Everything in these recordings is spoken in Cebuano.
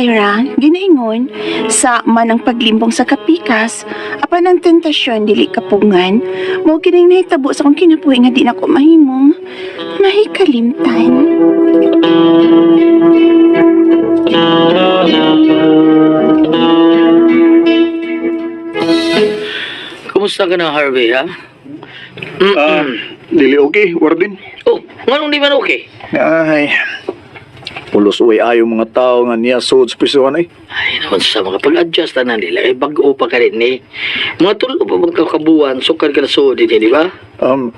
Ira, ginaingon sa man ang paglimbong sa kapikas, apan ang tentasyon dili kapungan, mao kining nahitabo sa akong kinabuhi nga di nako mahimong mahikalimtan. Kumusta ka na, Harvey, ha? Ah, dili okay, Warden. Oh, nganong di man okay? Ay. Pulos uwi ayo mga tao nga niya suod sa prisuhan ay. Ay, naman sa mga pag-adjust na nila, eh, bago pa ka rin, eh. Mga tulo pa bang kakabuan, sukar ka na suod din, eh, di ba?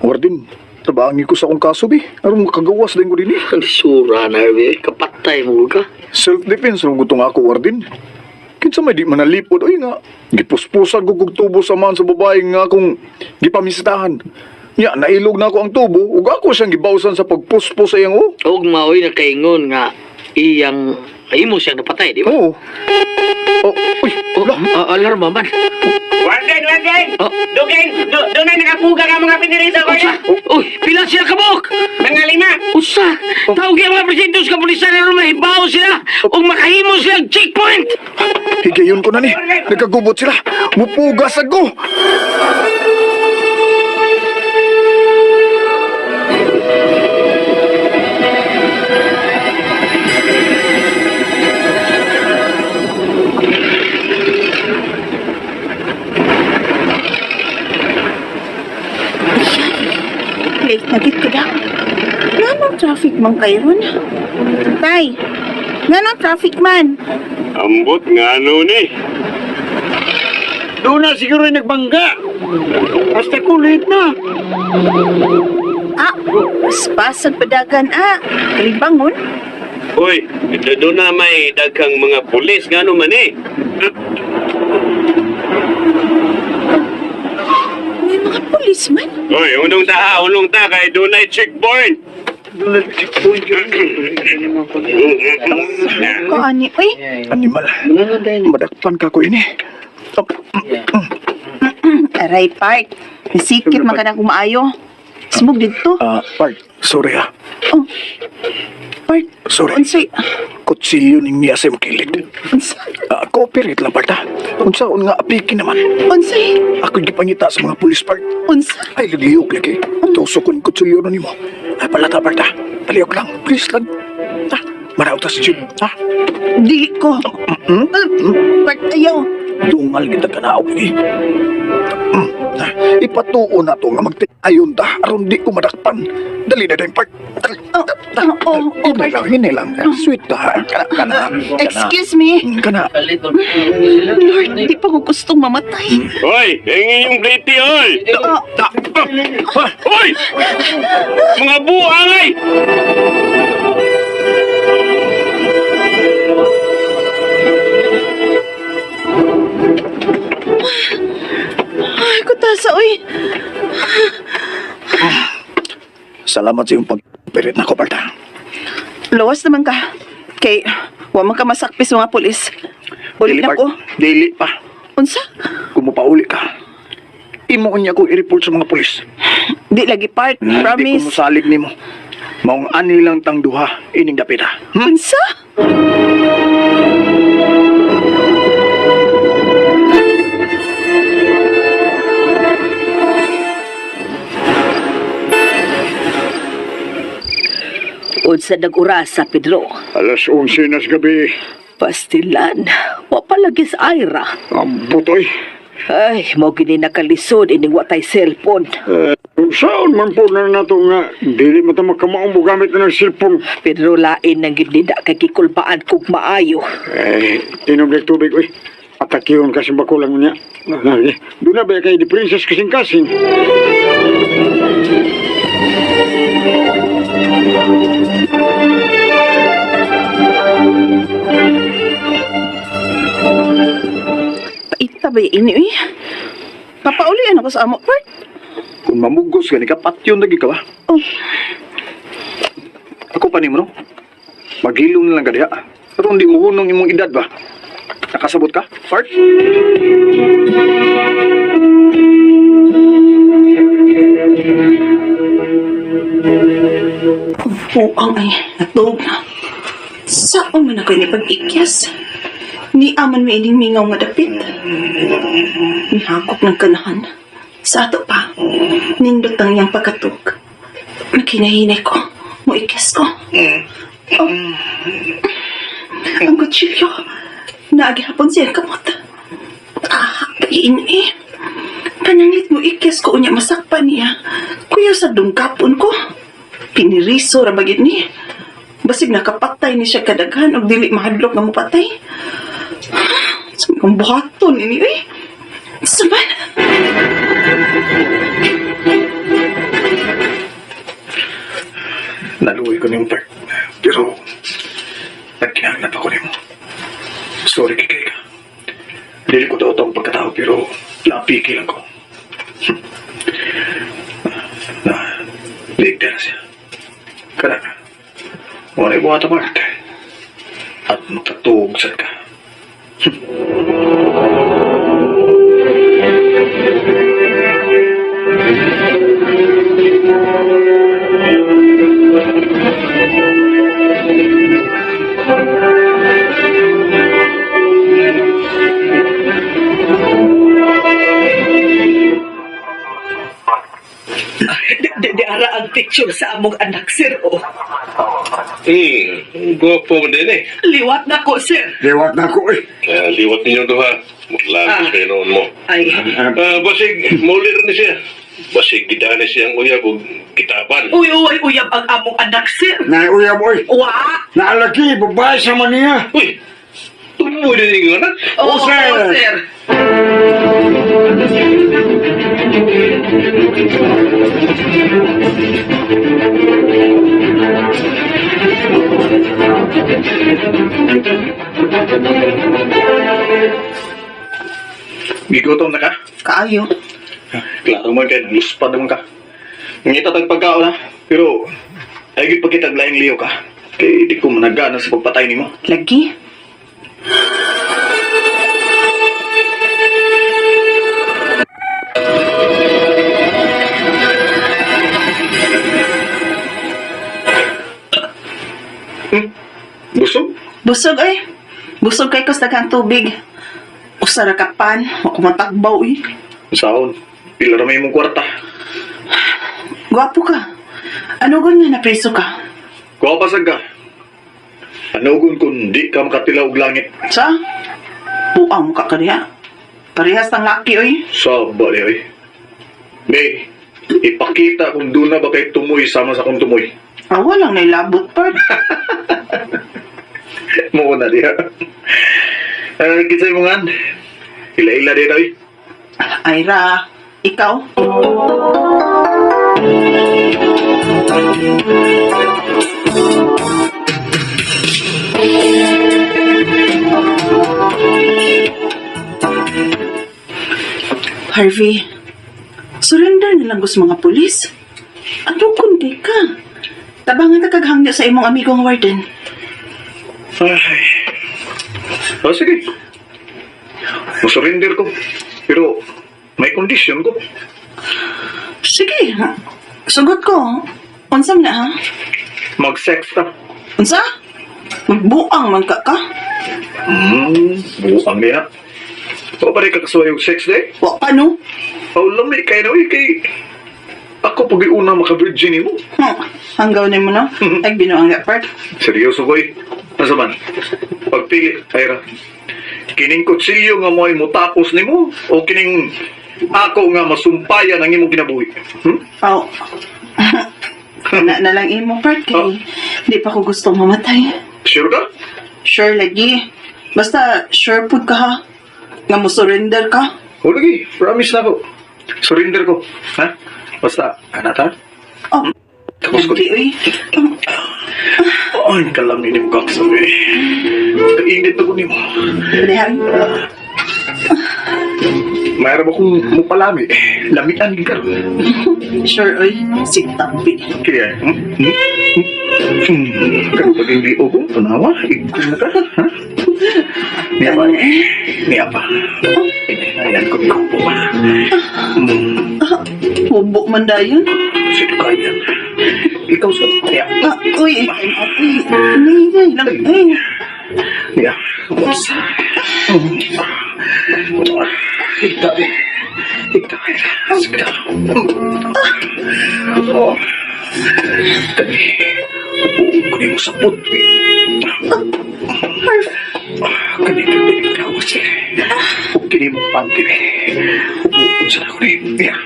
Warden, tabangi ko sa akong kaso bi. Aron makagawas din ko din eh. Ang sura na, Harvey. Kapatay mo ka. Self-defense rong gutong ako, Warden. Kinsa may di man nalipod, oy nga. Gipuspusan ko kog tubo sa man sa babae nga akong gipamisitahan. Nya, nailog na ako ang tubo, ug ako siyang gibawsan sa pagpuspos sa iyang o. Og maoy na kaingon nga iyang ay, imo siyang napatay, di ba? Oo. Oh, uy, Oh, alarma man. Warden, warden! Oh. Dugay, doon na nakapuga ka mga pinirito ko Usa! Uy, pila sila kabuk! Mga lima! Usa! Tawag yung mga presintos kapulisan na rin mahibaw sila ug makahimo silang checkpoint! Higayon ko na ni. Nagkagubot sila. Mupugas ako. Late na gid ko daw. Nganong traffic man kay ron? Tay, nganong traffic man? Ambot nga ano ni. Doon na siguro yung nagbangga. Basta kulit na. Ah, pasag padagan ah. Kalibangon. Uy, doon na may daghang mga pulis nga ano man eh. May mga pulis man. Uy, unong ta ha, unong ta kay doon ay checkpoint. Doon na checkpoint yun. Kaani, uy. Animal. Madakpan ka ko ini. Aray, Park. Nasikip man ka na kumaayo. Smog dito. Ah, Park, sorry ah. Oh. Park, Sorry. unsay, Kutsilyo ning niya sa imong kilid. unsa, Ah, cooperate lang, Park, ha? Unsaon nga apiki naman. unsay, Ako gipangita sa mga pulis, Park. unsa. Ay, nagliyok lagi. Tusok ko ng kutsilyo na nimo. Ay, palata, Park, ha? Paliyok lang. Please lang. Ha? Maraw ta sa jeep, ha? Di ko. Park, ayaw. Dungal kita ka na lagi. Ha? Ipatuo na to nga magtiayon ta aron di ko madakpan. Dali na din, Park. Dali. Oh, oh, oh, oh, Hinay Park. lang, hinay lang. Sweet ta. ha? Kana, kana. Kana. Excuse me. Kana. Lord, di pa ko gustong mamatay. Uy, hingi yung plate, oy! Oh, Uy! Mga buang ay! Ay, kutasa, uy. Salamat sa iyong pag-operate na ko, Park, ha? Lawas naman ka. Kay, wa man ka masakpis mga pulis. Ulit Dili, na Park. ko. Dili pa. Unsa? Kung mupauli ka, imo niya ko i-report sa mga pulis. Di lagi, Park. Di ko Promise. mosalig nimo. Maong ani lang tang duha ining dapita. Hmm? Unsa? Unsa nag-urasa, Pedro? Alas 11 na sa gabi. Pastilan, wa pa lagi sa Ira. Ambot oy. Ay, mao gini nakalisod ining watay cellphone. Saan man po na nato nga dili man ta magkamaong mo gamit na ng cellphone. Pedro, lain nang gid nida kay gikulbaan kog maayo. Eh, tinom lang tubig oy. Atakihon kasi bakulang niya. Doon na ba kay di princess kasing-kasing? Paita ba ini, uy? Papauli ano ko sa amo, Park? Kung mamugos gani ka, patyon lagi ka ba? Oh, Ako pa nimo no. Magilom na lang ka diha. Pero hindi mo hunong imong edad ba? Nakasabot ka? Part? buang ay natog na. Saan man ako ini pag-ikyas? Ni aman may ining mingaw nga dapit. Nihakop ng kanahan. Sa ato pa, nindot ang iyang pagkatug. Magkinahinay ko. Muikis ko. Oh. Ang kutsilyo. Naagihapon siya kamot. Ah, kain eh. Pananglit mo ikis ko unya masakpan niya. Kuya sa dungkapon ko. Piniriso ra bagit ni. Basig nakapatay ni siya kadaghan og dili mahadlok nga mopatay. Sa mga buhaton ini eh. Saman. Naluoy ko niyong part. Pero, nagkinahanglan pa ko nimo. Sorry kay ka. Dili ko daw ang pagkatao pero napiki lang ko. Na, ligta na siya. Kana, wala buhat apart. At makatuog sad ka. Di ara ang picture sa among anak, sir, oh. Gwapo mo din eh. Liwat na ko, sir. Liwat na ako eh. Kaya liwat ninyo duha. Maglagos Ah. kayo noon mo. Ay, Ah, basig, mauli rin ni siya. Basig, gidani siyang uyab o gitapan. uy, uy, uyab ang among anak, sir. Nauyab oy. Wa! Naalaki, babae sa maniya. Uy, tumoy din yung anak. Oo, Oh, sir. oo, sir. Gigutom na ka? Kaayo. Klaro man kay luspad naman ka. Ngita tag pagkaon ha. Pero ay gid pagkitag laing liyo ka. Kay di ko managana sa pagpatay nimo. Lagi. Busog? Busog ay. Busog kay kus daghang tubig. Usa ra ka pan, wa ko matagbaw eh. Saon? Pila ra may imong kwarta. Gwapo ka. Ano gun nga napreso ka? Kuha pa sad ka. Anugon kung di ka makatilaw og langit. Sa? Buang ka kaniya. Parehas ng laki oy. Sa bali oy. May, ipakita kung doon na ba kay tumoy sama sa akong tumoy. Ah, walang nailabot part. Mo na diha. Eh, kinsay mo ngan? Ila-ila di oy. Ayra, ikaw? Harvey, surrender na lang gusto mga pulis. Ano kundi ka? Tabangan ka kaghangyo sa imong amigong warden. Ay. Oh, sige. Musurrender ko. Pero may condition ko. Sige, sugot ko. Unsam na ha? Mag-sex ta. Unsa? Magbuang man ka ka? Buang niya. O pa rin kakasuhay og sex day? Wa pa no? O lami kay na uy, kay ako pag una maka-virgin mo. Hanggaw ni mo no? Ay, binuang nga part. Seryoso ko eh. Nasa man? Pagpili, Ira. Kining kutsilyo nga mo ay mutapos nimo o kining ako nga masumpayan ang imong kinabuhi. Oh. na lang imo part kay Oh. di pa ko gustong mamatay. Sure ka? Sure lagi. Basta sure pud ka ha. Nga mo surrender ka. O lagi, promise na ko. Surrender ko. Ha? Basta, anak ha? Oh. Tapos ko. Lagi uy. Ay, kalami ni mo kaksabi. Kainit ako nimo. Dali, Mayroon akong mupalami. Lamian gid karon. Sure uy. Siktapi. Kaya, Kan pag hindi ko, tunawa, ikon na ka, ha? Niya pa, niya pa. Ayan ko, ko pa. Hubo man dayon. Sino kaya? Ikaw sa, niya, Ah, uy, ay, ay, ay, ay, lang, ay. niya. What's Higta, eh. Higta, Ira. Sige na. Oh. Kani. Upo ko nimo sapot, eh. Kani, kani, kawas, eh. Ug kini mong panty, eh. Upo sa ako ni. Yeah.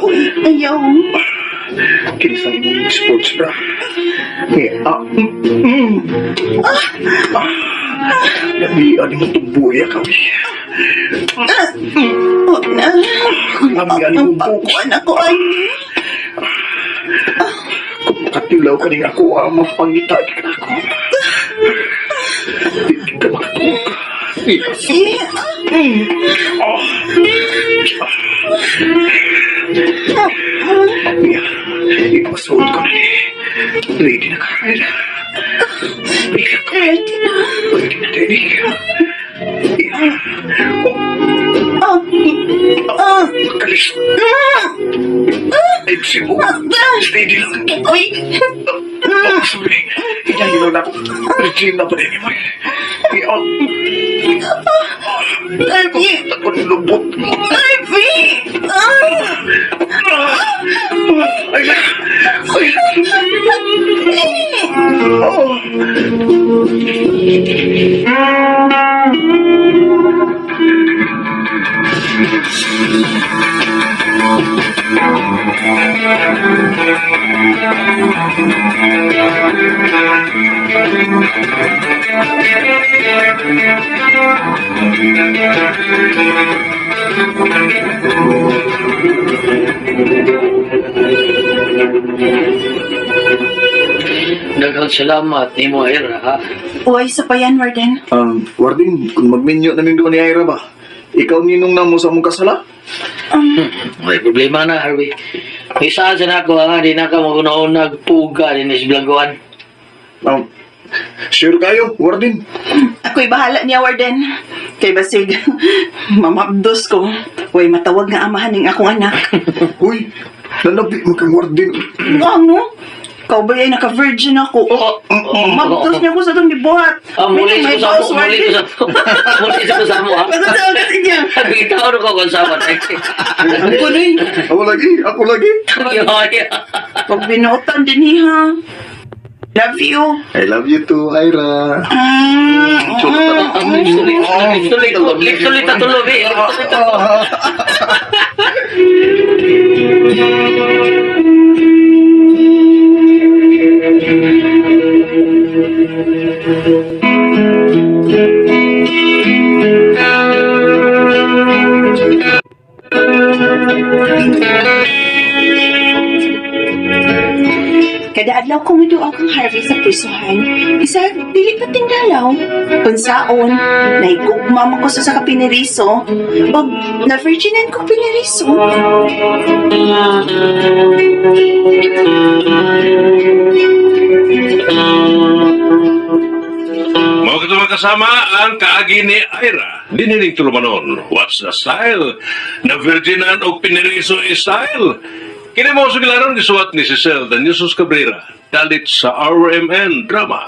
Uy, ayaw. Kini sa imong sports bra. Yeah. Ah. Ah. Lami, ani mo tumbuya ka, eh. Oh, na. Lami, ani Ang mo buko. pakuan ako, ay. Kung makatilaw ka ning ako, ah, mapangita ka na ako. Di ka makatulog. Yes. Eh, Oh. Yeah. Ipasuot ko na ni. Ready na ka, Ira. Ready na ka. ready na. Ready na, ready. Yeah. Oh, Ah, ah, makalis. Ay, si mo. Steady lang. uy. Oh, sorry. Hinahilo na ako. Regina pa rin mo. Yeah. Harvey. Takot lubot mo. Harvey! Ah! Ay, ay, oh. Daghang salamat nimo Ira ha. Uy, sa payan, Warden. Warden, kung magminyo na doon ni Ira ba? Ikaw ninong na mo sa mong kasala? May problema na, Harvey. May saan sa nako ha, di na ka magunaon nagpuga din is bilangguan. Sure kayo, Warden. Ako'y bahala niya, Warden. Kay basig, mamabdos ko. Uy, matawag nga amahan ning akong anak. Uy, nanabi mo kang Warden. Ano? Ikaw ba ay naka-virgin ako? Oh, Mabdos niya ko sa itong gibuhat. Ah, muli May sa boss, kusamo, muli Warden. sa muli sa kusamo ha. Pagkasama kasi niya. Bitaw ko kung sama. Ang kunoy. Ako lagi, ako lagi. Pag binuotan din niya. Love you. I love you too, Ira. Sulit tuloy, eh. Kada adlaw ko muduaw kang Harvey sa prisuhan, isa dili pa tingdalaw. Unsaon, nahigugma man ko sa sa kapineriso, og na-virginan ko pineriso. Mao kato mga kasama ang kaagi ni Ira. Diniling tulumanon. What's the style? Na virginan og pineriso style. Kini mo sugilaron gisuwat ni Cecil Daniusos Cabrera. Dalit sa RMN Drama.